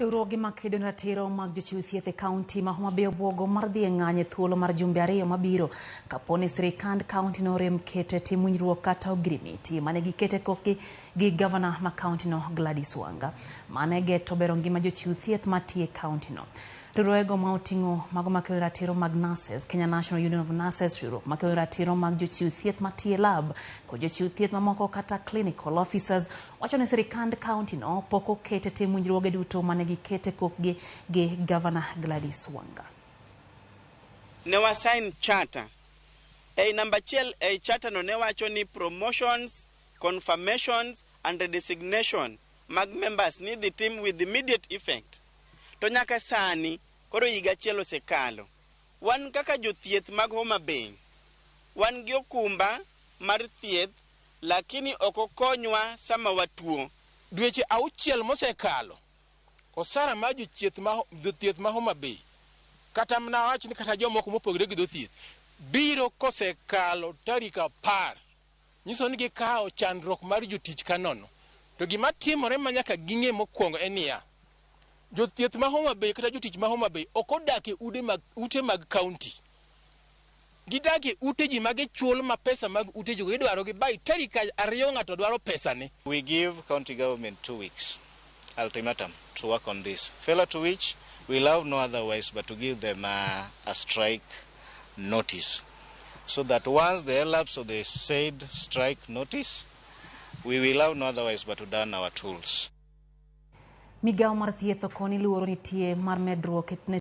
Riwruoge makedo ne ratiro mag jochiw thieth e kaunti ma Homa Bay obwogo mar dhi e ng'anyo e thuolo mar jumbe 2 mabiro kapo ni sirikand kaunti no orem keto e tim winjruok kata ogirimiti mane giketo e kokgi gi gavana ma kaunti no Gladys Wanga. Mane geto bero ngima jochiw thieth matiyo e kaunti no. Riwruogego ma oting'o mago makedo ratiro mag nurses, Kenya National Union of Nurses, riwruok makedo ratiro mag jochiw thieth matiyo e lab kod jochiw thieth mamoko kata clinical officers wacho ni sirikand kaunti no pok okete tim winjruoge duto mane gikete kokgi gi gavana Gladys Wanga. Ne wa sign charter. Ei namba 1 ei charter no ne wacho ni promotions, confirmations and designation mag members ni dhi tim with immediate effect. To nyaka sani koro higa achiel osekalo. Wan kaka jothieth mag Homa Bay, wan gi okumba mar thieth lakini ok okonywa sama watuo. Dweche 6 mosekalo, osara mar jothieth ma Homa Bay, kata mana wach ni kata jomoko mopogore gi jothieth, biro kosekalo tarik 10. Nyiso ni gikawo chandruok mar jotich ka nono. To gima timore ma nyaka ging'e mokwongo en niya, jothieth ma Homa Bay kata jotich ma Homa Bay ok odak e ute mag kaunti. Gidak e ute ji ma gichulo ma pesa mag ute jogo idwaro gi by tarik 2 ng'ato dwaro pesane. We give county government 2 weeks ultimatum to work on this. Failure to which we'll have no otherwise but to give them a strike notice, so that once the elapse of the said strike notice, we will have no otherwise but to down our tools. Migawo mar thieth okoni luoro nitie mar medruok ne